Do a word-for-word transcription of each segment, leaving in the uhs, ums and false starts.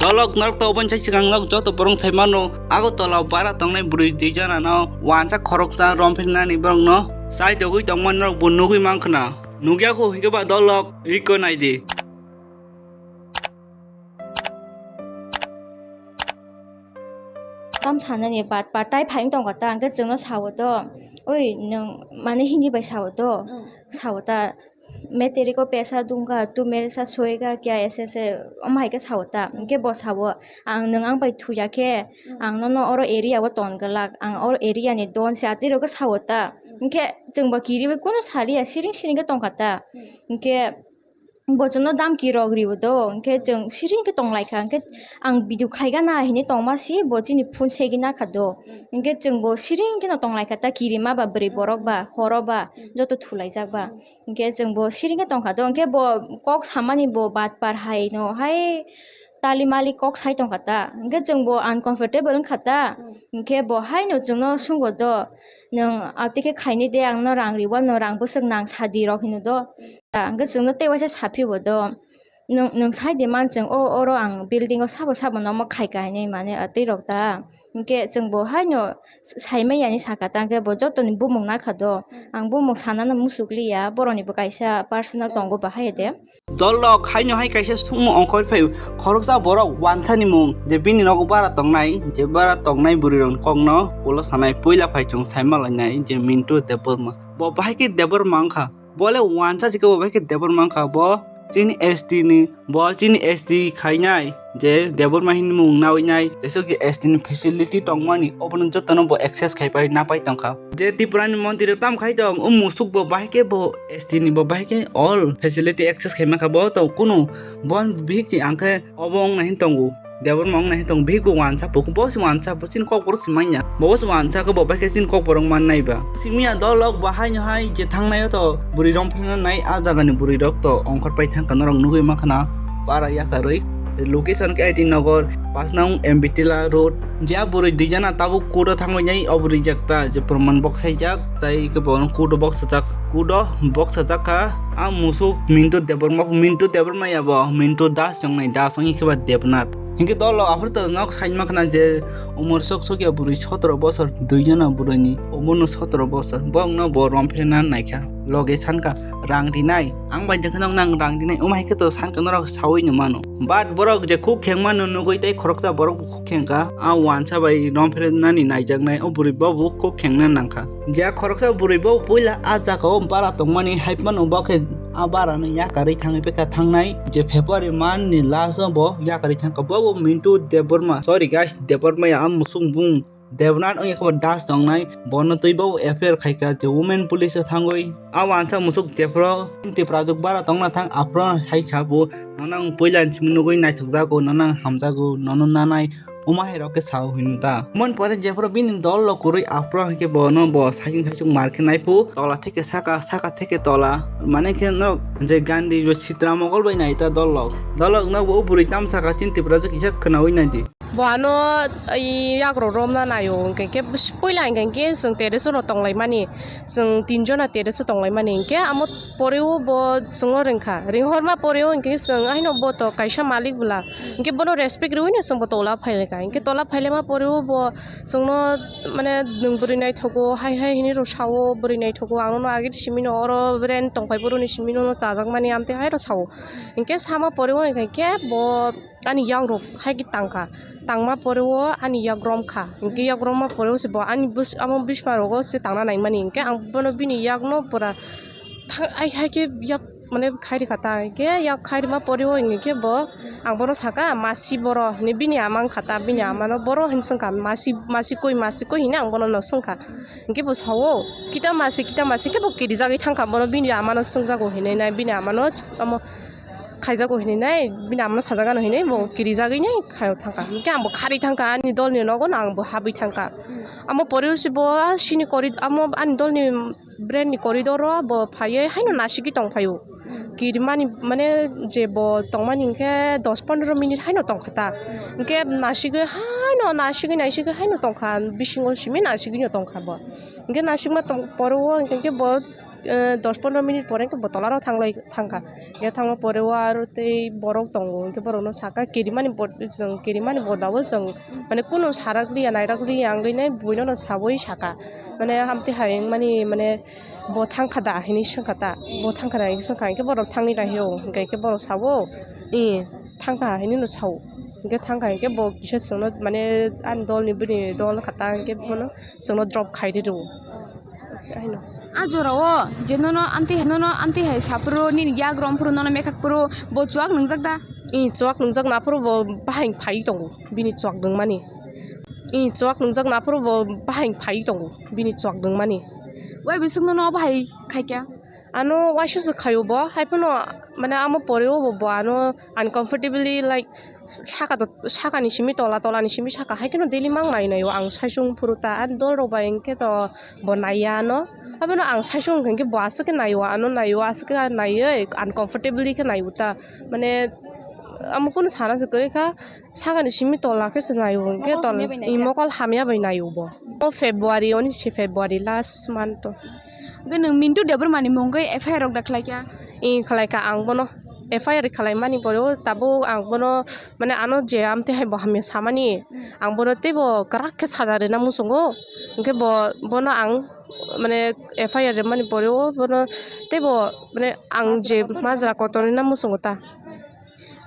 Dolok norok to oboni sai swkang nok joto borok sai mano, Agartala o bara tongnai bwrwi dui jona no wansa khoroksa romphirnani borok no chai togwi tongma norok bo nugwi mankha na. Nugya kho hwnkhe ba dolok iko nai di. Tam sanani bat pat tai phai tongkha ta, hwnkhe chwngno sao to, "Oi, nwng mane Hindi bai sao to?" Mm. Sao ta, "Main tere ko paisa dunga, tu mere saath soyega kya?" Ese ese, omo hai khe sao ta. Mm. Hwnkhe bo sao, "Ang nwng ang bai thuya khe, mm, ang nono oro area o ton glak, ang oro area ni don se," atwi rok khe sao ta. Mm. Hwnkhe chwng bo kiriwi kunu saliya, siring siring khe tongkha ta. Mm. Hwnkhe bo chwngno damki rok riwo do, hwnkhe chwng siring khe tonglaikha, hwnkhe ang video khaigana hinwi tongma si bo chini phone segwi nakha do, hwnkhe chwng bo siring kheno tonglaikha ta, kirima ba bwrwi borok ba horo ba joto thulaijak ba, hwnkhe chwng bo siring khe tongkha do, hwnkhe bo kok samani bo batpar hai no hai tali mali kok sai tongkha ta, hwnkhe chwng bo uncomfortable wngkha ta, hwnkhe bo haino chwngno swngo do, "Nwng atwi khe khaini de, ang no rang riwo, nwng rang bwswk nang sadi rok," hino do. Hwnkhe chwngno tei waisa saphi bo do, "Nwng, nwng sai di man chwng o, oro ang building o sabo sabo nomo khaika," hinwi mane atwi rok ta. Hwnkhe chwng bo haino saimaya hinwi sakha ta, hwnkhe bo jotoni bumung nakha do. Ang bumung sanano musukliya, boroni bo kaisa personal tongo bahai de. Dolok haino hai kaisa sukmung ongkhor phai khoroksa borok wansani mung je bini nogo bara tongnai, je bara tongnai bwrwi rokni kokno ulo sanai, puila phai chwng saima lainai je Mintu Debbarma. Bo bahai khe Debbarma wngkha. Bo le wansa se khe bo bahai khe Debbarma wngkha. Bo chini S T ni, bo chini S T khainai je Debbarma hinwi mung nawi nai, jesuk je S T ni facility tongmani obono jotono bo access khai pai napai tongkha. Je Tripura ni montri rok tam khai tong, o musuk bo bahai khe bo S T ni bo bahai khe all facility access khai mankha, bo to kunu bo bihik se ang khe obo wng nai hin tongo, Debbarma wng nai hin tongo, bihik bo wansa bo, bo se wansa bo chini kokborok se manya, bo se wansa khe bo bahai khe chini kokborok man nai ba. Simiya dolok bo haino hai je thangnai o to bwrwi romphina nai, a jaga ni bwrwi rok to ongkhor pai thang kha, norok nugwi mankha na para yakarwi. Location khe I T Nagar, pas nong M B Tila Road. Je a bwrwi dui jana tabuk court o thangwi nai, o bwrwi jak ta je proman box saijak, tai khe bo court o box sajak, court o box sajak kha. A musuk Mintu Debbarma, Mintu Debbarma ya bo, Mintu Das wng nai, Das wng khe ba Debnath. Hinkhe dolo aphuru to nok saima khna je umor sok sok ya bwrwi sotoro bosor, dui jana bwrwi ni umor no sotoro bosor, bok no bo romphina naikha, loge sankha rang rinai, ang bai je kheno nang rang rinai, omo hai khe to sankha norok saui no mano. But borok je khuk kheng mano nugui tei khoroksa borok bo khuk kheng kha, a wansa bai romphirnani naijaknai o bwrwi bo bo khuk khengna nangkha. Je khoroksa bwrwi bo puila a jaga o bara tongmani hai phano bo khe a bara no yakarwi thangwi pekha thangnai je February month ni last o bo yakarwi thangkha. Bo bo Mintu Debbarma, sorry guys, Debbarma ya, a musuk bung Debnath wngya khe bo Das tongnai, bono twi bo F I R khaikha je women police o thangwi. A wansa musuk jephuru Tiprajwk bara tongna thang aphuru hai sabu, "Nono ang puila ni simi nugwi naithokjago, nono ang hamjago, nono nanai," omo hai rok khe sao hino ta. Mon pore jephuru bini dol lo kwrwi aphuru hai khe bono bo saichung saichung mar khe nai phu, tola theke saka, saka theke tola, mane khe no je Gandhi bo Sitra Mogol bai nai ta dol lo. Dol lo no bo o bwrwi tam saka chini Tiprajwk kisa khwnaui nai di. Bo ano, i, yagrok romna naio, hwnkhe khe puila hwnkhe khe chwng terrace-o no tonglaimani, chwng tinjona terrace-o tonglaimani, hwnkhe amo poreo bo chwngno ringkha, ringhorma poreo hwnkhe chwng haino bo to kaisa malik bwla, hwnkhe bono respect rwino chwngbo tola phailaikha, hwnkhe tola phailaima poreo bo chwngno, mane, "Nwng bwrwi naithogo," hai hai hinwi rw sao, "Bwrwi naithogo, ang nono agini simi no oro rent tongphai boroni simi nono chajakmani," amtwi hai rw sao, hwnkhe sama poreo hwnkhe khe bo ani yagrok hai khe tangkha, tangma poreo ani yak romkha, hwnkhe yak romma poreo se bo ani bwskango se tangna naimani, hwnkhe ang bono bini yakno pura thang ai hai khe yak mane khai rikha ta, hwnkhe yak khai rima poreo hwnkhe bo ang bono saka, "Masi boro," hinwi bini ama wngkha ta, bini amano "Boro?" hinwi swngkha, "Masi, masi koi, masi koi?" hinwi ang bono no swngkha, hwnkhe bo sao, "Kita masi, kita masi?" Hwnkhe bo kirijagwi thangkha, bono bini amano swngjago hinwi nai, bini amano omo khaijago hinwi nai, bini amano sajagano hinwi bo kirijagwi nai khaio thangkha. Hwnkhe ang bo kharwi thangkha, ani dolni nogo no ang bo habwi thangkha. Amo poreo se bo sini kori-, amo ani dolni brand ni corridor o bo phaiwi haino nasigwi tongphaio. Kirimani mane je bo tongmani hwnkhe dos pondro minute haino tongkha ta. Hwnkhe nasigwi haino nasigwi nasigwi haino tongkha, bisingo simi nasigwino tongkha bo. Hwnkhe nasigma tong-, poreo hwnkhe bo eh, dos pondro minute pore hwnkhe bo tolano thanglai thangkha. Hwnkhe thangma pore o aro tei borok tongo, hwnkhe borokno saka kirimani bo-, chwng kirimani bodao chwng mane kunu sarakliya nairakliya wngwi nai buino no sawi saka. Mane amtwi hai wngmani mane bo thangkha da hinwi swngkha ta, bo thangkha da hinwi swngkha, hwnkhe borok thangwi naio, hwnkhe borok sao, "Ee, thangkha," hinwi no sao. Hwnkhe thangkha hwnkhe bo kisa chwngno mane ani dolni bini dol kha ta, hwnkhe bono chwngno drop khai rw rw. Haino. A jorao je nono amtwi, nono amtwi hai saphuru nini yak romphuru nono mekhakphuru bo chuak nwngjak da? Ee, chuak nwngjak naphuru bo bahai phai tongo bini chuak nungmani. Ee, chuak nungjak naphuru bo bahai phai tongo bini chuak nungmani. Wai bisingno no bahai khaikha? Ano waisa se khaio bo, haiphano mane amo pore o bo, bo ano uncomfortably, like, saka to, sakani simi tola, tolani simi saka, haikheno daily mang nai naio ang saisung phuru ta, ani dol rok bai hwnkhe to bo naiya ano. Abono ang saisung hwnkhe bo aswk khe naio, ano naio, aswk khe naiwi uncomfortably khe naio ta, mane amo kunu sana se kwrwi kha. Sakani simi tola khe se naiwi hwnkhe mokol tol-, hamya bai nai i kha? Mokol hamya bai naio bo. O February, oni se February last month to. Hwnkhe nwng Mintu Debbarmani mungwi F I R rok da khlai kha? I khlai kha, ang bono F I R khlai mani pore o tabuk ang bono mane ano je amtwi hai bo hamya samani, hmm, ang bono teibo kwrak khe saja rwna muchungo. Hwnkhe bo, bono ang mane F I R rwmani pore o bono teibo mane ang je majra kotor rwna muchungo ta.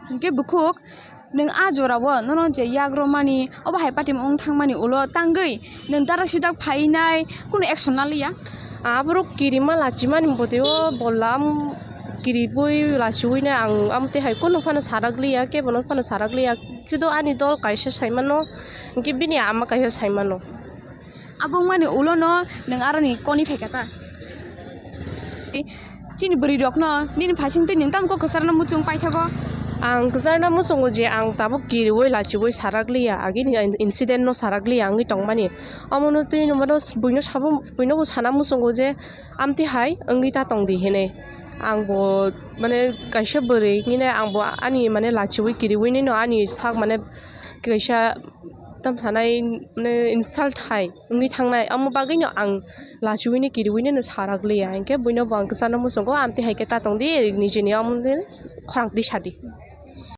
Hwnkhe bukhuk, nwng a jorao nono je yak romani, obo hai patimo wng thangmani ulo tangwi nwng darak sidak phainai kunu action naliya? Aborok kirima lachimani botio bolam kiribui lachiui nai ang amtwi hai kunu phano sarak liya, kebono phano sarak liya, sudu ani dol kaisa saimano, hwnkhe bini ama kaisa saimano. Abo wngmani ulo no nwng aroni koni phaikha ta? Chini bwrwi rokno nini phasing twi nwng tamo kok kwcharno muchung paithago? Ang kwcharno muchungo je ang tabuk kiriui lachiui sarak liya, agini incident no sarak liya wngwi tongmani. Omono twi nwng bono buino sabo, buino bo sana muchungo je amtwi hai wngwi ta tongdi hinwi. Ang bo mane kaisa bwrwi hinwi ang bo ani mane lachiui kiriui nino ani sak mane kaisa tam sanai mane insult hai wngwi thangnai, amo bagwino ang lachiuino kiriuino no sarak liya, hinkhe buino bo ang kwchangno muchungo, amtwi hai khe ta tongdi nijini omo khorang twi sadi.